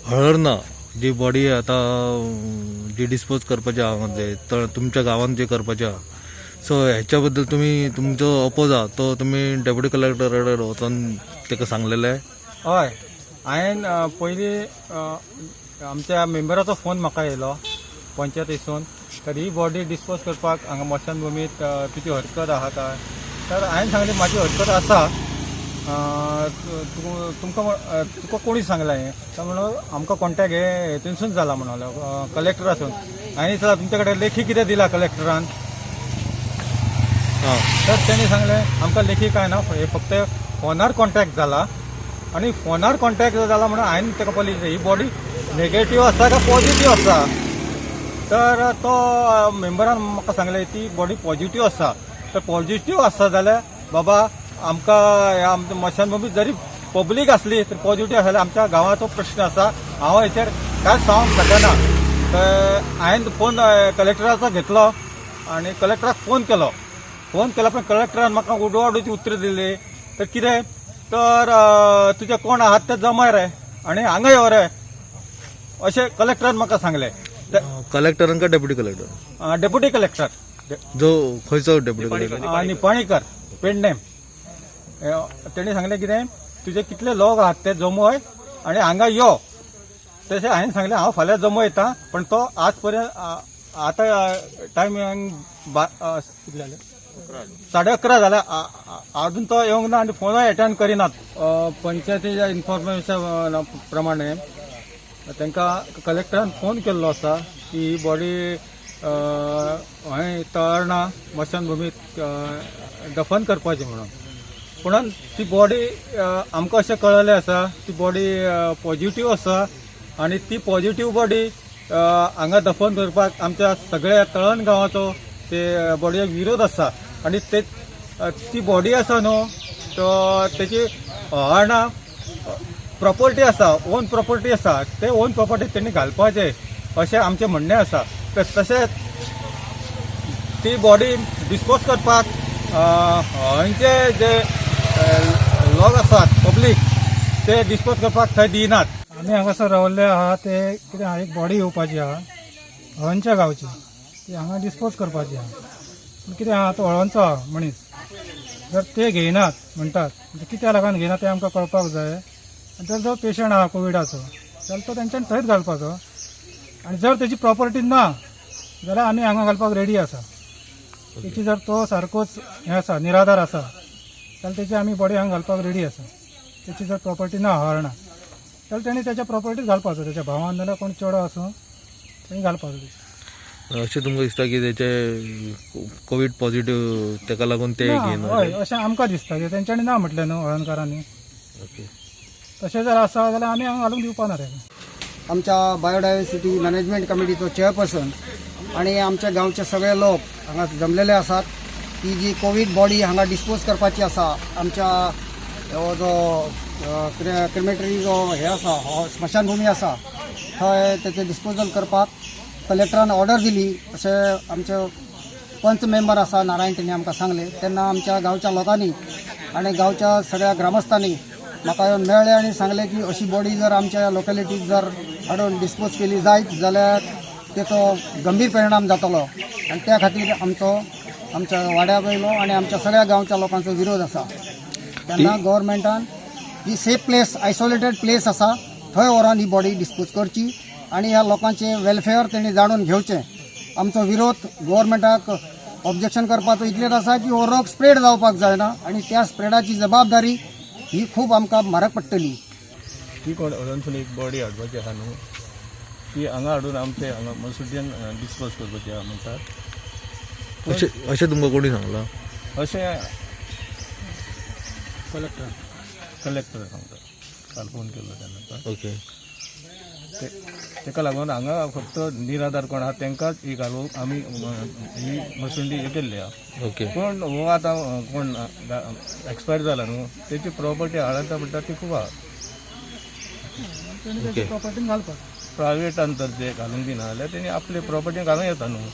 हळर्णा जी बॉडी आतां जी डिस्पोज करपाची आहा म्हणजे तुमच्या गांवांत जे करपाचे आहा, सो हेच्या बद्दल तुमी तुमचो अपोज आहा तो तुमी डेप्युटी कलेक्टर कडेन वचोन ताका सांगलेले? हय, हांवें पयलीं आमच्या मेंबराचो फोन म्हाका येयलो पंचायतीसून, तर ही बॉडी डिस्पोज करपाक हांगा मशानभुमीत तुजी हरकत आहा काय? तर हांवें सांगलें, म्हाजी हरकत आसा. तुमकां तुका कोणी सांगलां हें? तो म्हणलो, आमकां कॉन्टेक्ट हे हेतूनसून जाला म्हणलो, कलेक्टरासून. हांवें विचारलें, तुमचे कडेन लेखी कितें दिला कलेक्टरान? तर तेणी सांगलें, आमकां लेखी कांय ना, हे फक्त फोनार कॉन्टेक्ट जाला. आनी फोनार कॉन्टेक्ट जाला म्हणून हांवें ताका पयलीं, ही बॉडी नेगेटीव आसा काय पॉझिटीव आसा? तर तो मेंबरान म्हाका सांगलें, ती बॉडी पॉझिटीव आसा. तर पॉझिटीव आसा जाल्यार बाबा, आमकां ह्या आमच्या मशानभुमी जरी पब्लीक आसली तर पॉझिटीव आसा जाल्यार आमच्या गांवाचो प्रश्न आसा, हांव हेचेर कांयच सांगूंक शकना. तर हांवें फोन कलेक्टराचो घेतलो आनी कलेक्टराक फोन केलो. फोन केला पण कलेक्टरान म्हाका उडवाडूची उतरां दिली. तर कितें तर, तुजे कोण आहात ते जमाय रे आनी हांगा यो रे, अशें कलेक्टरान म्हाका सांगलें. कलेक्टरान काय डेप्युटी कलेक्टर? Deputy collector. जो खंयचो डेप्युटी कलेक्टर? निपाणीकर, पेडणेम. तेणी सांगलें कितें, तुजे कितले लोक आहात ते जमय आनी हांगा यो. तशें हांवें सांगलें, हांव फाल्यां जमयता. पण तो आज पर्यंत, आतां टायम कितले जाले? 11:30 जाल्या, अजून तो येवंक ना आनी फोनूय एटेंड करिनात. पंचायतीच्या इन्फॉर्मेशन प्रमाणे तांकां कलेक्टरान फोन केल्लो आसा की ही बॉडी हय तळणा मशानभुमीत दफन करपाची म्हणून. पुणून ती बॉडी, आमकां अशें कळ्ळें आसा, ती बॉडी पॉझिटीव आसा आनी ती पॉझिटीव बॉडी हांगा दफन करपाक आमच्या सगळ्या तळण गांवाचो ते बॉडीक विरोध आसा. आनी ते ती बॉडी आसा न्हू, तो तेची हळणा प्रॉपर्टी आसा, ओन प्रॉपर्टी आसा, ते ओन प्रॉपर्टी तेणी घालपाचे अशें आमचें म्हणणें आसा. तर तशेंच ती बॉडी डिस्पोज करपाक हंयचे जे लोक आसात, पब्लीक, ते डिस्पोज करपाक थंय दिनात. आमी हांगासर रावल्ले आहा ते कितें आहा, एक बॉडी येवपाची आहा हळणच्या गांवची, ती हांगा डिस्पोज करपाची आहा. पूण कितें आहा, तो हळणचो आहा मनीस, जर ते घेयनात म्हणटात म्हणजे कित्या लागून घेयना तें आमकां कळपाक जाय. आनी जर जो पेशंट आहा कोविडाचो जाल्यार तो तेंच्यानी थंयच घालपाचो. आनी जर तेजी प्रॉपर्टी ना जाल्यार आमी हांगा घालपाक रेडी आसा. तेची जर तो सारकोच हें आसा, निराधार आसा, जाल्यार तेची आमी बॉडी हांगा घालपाक रेडी आसा. तेची जर प्रॉपर्टी ना हळणा जाल्यार तेणी त्याच्या प्रॉपर्टीत घालपाचो, त्याच्या भावान नाल्यार कोण चेडो आसूं, तेणी घालपाचो. अशें तुमकां दिसता की तेचे कोवीड पॉझिटिव्ह, ताका लागून ते ना, घेयना? हय, अशें आमकां दिसता की तेंच्यांनी ना म्हटलें न्हू हळणकारांनी. तशें जर आसा जाल्यार आमी हांगा घालूंक दिवपा ना तेका. आमच्या बायोडायवर्सिटी मॅनेजमेंट कमिटीचो चेअरपर्सन आणि आमच्या गांवचे सगळे लोक हांगा जमलेले आसात की जी कोवीड बॉडी हांगा डिस्पोज करपाची आसा, आमच्या हो जो क्रिमेटरी जो हे आसा, हो स्मशानभूमी आसा, थंय तेचें डिस्पोजल करपाक कलेक्टरान ऑर्डर दिली अशें आमचे पंच मेंबर आसा नारायण, तेणी आमकां सांगलें. तेन्ना आमच्या गांवच्या लोकांनी आनी गांवच्या सगळ्या ग्रामस्थांनी म्हाका येवन मेळ्ळे आनी सांगलें की अशी बॉडी जर आमच्या लोकेलिटीत जर हाडून डिस्पोज केली जायत जाल्यार तेचो गंभीर परिणाम जातलो आनी त्या खातीर आमचो, आमच्या वाड्या वयलो आनी आमच्या सगळ्या गांवच्या लोकांचो विरोध आसा. तेन्ना गव्हर्मेंटान ही सेफ प्लेस, आयसोलेटेड प्लेस आसा थंय व्हरोन ही बॉडी डिस्पोज करची आनी ह्या लोकांचे वेलफेअर तेणी जाणून घेवचें. आमचो विरोध गव्हर्मेंटाक ऑब्जेक्शन करपाचो इतलेंच आसा की हो रोग स्प्रेड जावपाक जायना आनी त्या स्प्रेडाची जबाबदारी ही खूब आमकां म्हारग पडटली. ती कोण हळदणसून एक बॉडी हाडपाची आहा न्हू, ती हांगा हाडून आमचे हांगा मसुड्यान डिस्पोज करपाची आहा म्हणटात. अशें अशें तुमकां कोणी सांगलां? अशें कलेक्टर. कलेक्टर सांगता, काल फोन केल्लो तेन्ना. ते तेका लागून हांगा फक्त निराधार कोण आहा तांकांच ही घालूंक आमी ही मसुंडी हे केल्ली आहा. पूण हो आतां कोण एक्सपायर जाला न्हू, तेची प्रॉपर्टी हाडता म्हणटा ती खूब आहा. तेणी त्याच्या प्रॉपर्टीन घालपाचो. प्रायवेटान तर ते घालूंक दिना जाल्यार तेणी आपले प्रॉपर्टी घालूं येता न्हू.